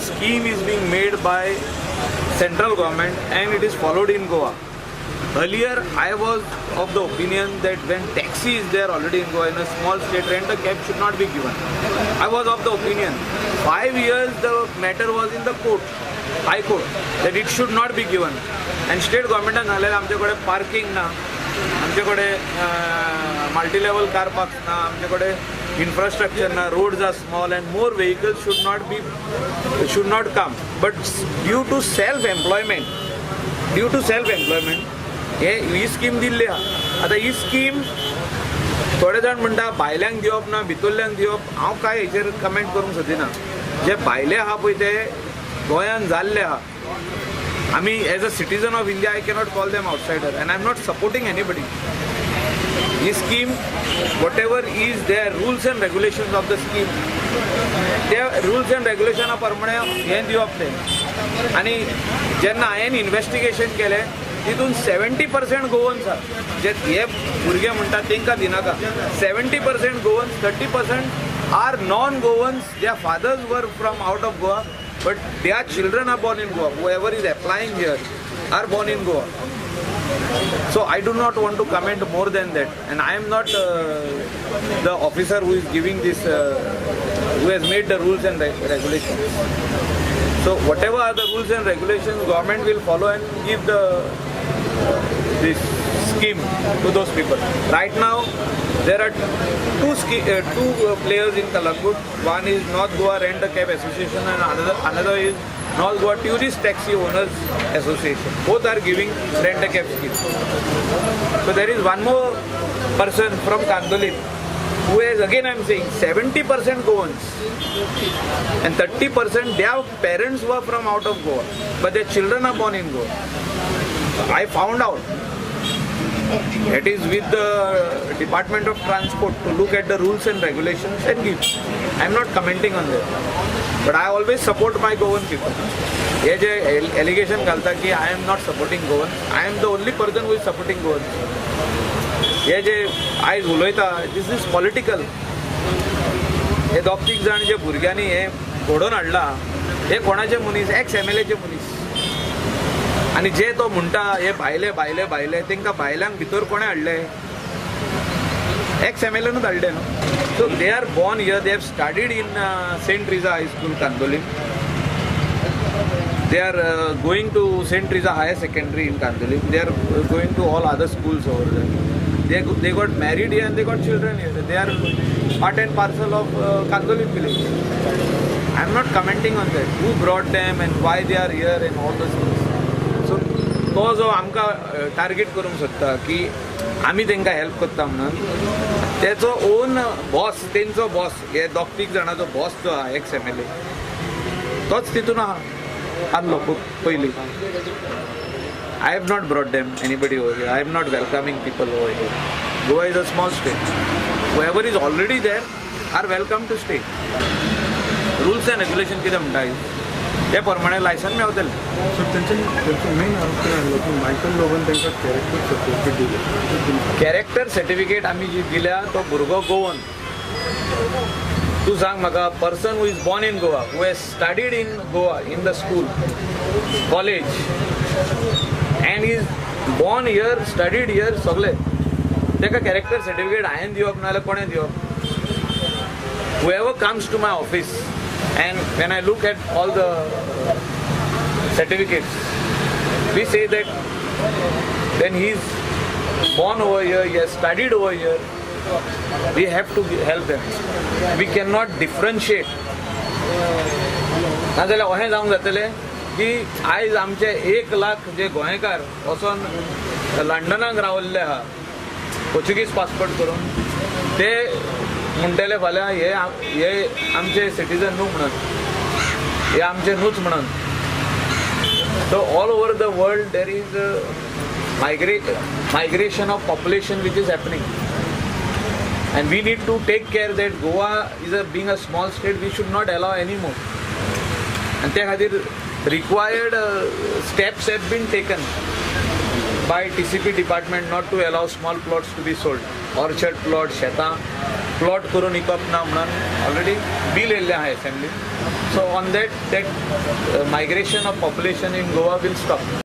Scheme is being made by central government and it is followed in Goa. Earlier, I was of the opinion that when taxi is there already in Goa, in a small state, rent a cab should not be given. I was of the opinion. 5 years the matter was in the court, High Court, that it should not be given. And state government सांगलेलें आमचे कडेन parking ना, आमचे कडेन multi level car parks ना, आमचे कडेन infrastructure ना, roads are small and more vehicles should not come. But due to self employment, due to self employment हे ही स्कीम दिल्ली आहा. आतां ही स्कीम थोडे जाण म्हणटा भायल्यांक दिवप ना, भितरल्यांक दिवप. हांव कांय हेचेर कमेंट करूंक सोदिना. जे भायले आहा पळय ते गोंयान जाल्ले आहा. आमी as a citizen of India I cannot call them outsider and I am not supporting anybody. He scheme, whatever is there rules and regulations of the scheme, ते रुल्स एंड रेगुलेशना प्रमाणे हें दिवप तें. आनी जेन्ना हांवें इन्वेस्टिगेशन केलें तितून 70% गोवन्स आहा. जे हे भुरगे म्हणटा तांकां दिनाका. 70% Goans, 30% are non Goans. Their fathers were from out of Goa but their children are born in Goa. Whoever is applying here are born in Goa. So I do not want to comment more than that, and I am not the officer who is giving this, who has made the rules and regulations. So whatever are the rules and regulations, government will follow and give the this scheme to those people. Right now, there are two players in Calangute. One is North Goa Rent a Cab Association and another is North Goa Tourist Taxi Owners Association. Both are giving rent a cab scheme. So there is one more person from Candolim who has, again I am saying, 70% Goans and 30% their parents were from out of Goa, but their children are born in Goa. I found out. It is with the Department of Transport to look at the rules and regulations and give. I am not commenting on that. But I always support my Goan people. Hey J allegation घालता की I am not supporting Goan, I am the only person who is supporting Goan. हे जे आयज उलयता, this is political. हे दोग तीग जाण जे भुरग्यांनी हे घडोवन हाडला, हे कोणाचे मनीस? एक्स एमएलएचे मनीस. आनी जे तो म्हणटा हे भायले भायले भायले, तांकां भायल्यांक भितर कोणें हाडले? एक्स एमएलएनूच हाडले न्हू. So they are born here, they have studied in Saint Teresa High School, Candolim. They are going to Saint Teresa Higher Secondary in Candolim. They are going to all other schools over there. They got married here and they got children here. They are part and parcel of Candolim village. I am not commenting on that. Who brought them and why they are here and all those things. So तो जो आमकां target करूंक सोदता की आमी तांकां help करता म्हणून, तेचो ओन बॉस, तेंचो बॉस, हे दोग तीग जाणाचो बॉस जो आहा एक्स एमएलए, तोच तितून आहा आहलो पयलीं. I have not brought them anybody over here. I am not welcoming people over here. Goa is a small state. Whoever is already there are welcome to stay. Rules and regulation कितें म्हणटा ते प्रमाणे license मेवतलें. So तेंचे main आरोप कितें आहलो की Michael लोबोन तांकां कॅरेक्टर सर्टिफिकेट दिले. कॅरेक्टर सर्टिफिकेट आमी जी दिल्या, तो भुरगो गोवन. तूं सांग म्हाका, person who is born in Goa, who has studied in Goa in the school, college, and is born here, studied here, सगळे, ताका कॅरेक्टर सर्टिफिकेट हांवें दिवप ना जाल्यार कोणें दिवप? Whoever comes to my office and when I look at all the certificates, we say that when he is born over here, he has studied over here, we have to help them. We cannot differentiate. नाजाल्यार अशें जावंक जातलें की आयज आमचे 1 लाख जे गोंयकार वचोन लंडनाक रावल्ले आहा पोर्चुगीज पासपोर्ट करून, ते म्हणटले फाल्यां हे आमचे सिटीजन न्हू म्हणून, हे आमचे न्हूच म्हणून. So all over the world there is migration of population which is happening, and we need to take care that Goa is a being a small state, we should not allow any more. And त्या खातीर required steps have been taken by TCP department not to allow small plots to be sold. Orchard plot, शेतां plot करून विकप ना म्हणून already bill येयल्लें आहा assembly. So on that migration of population in Goa will stop.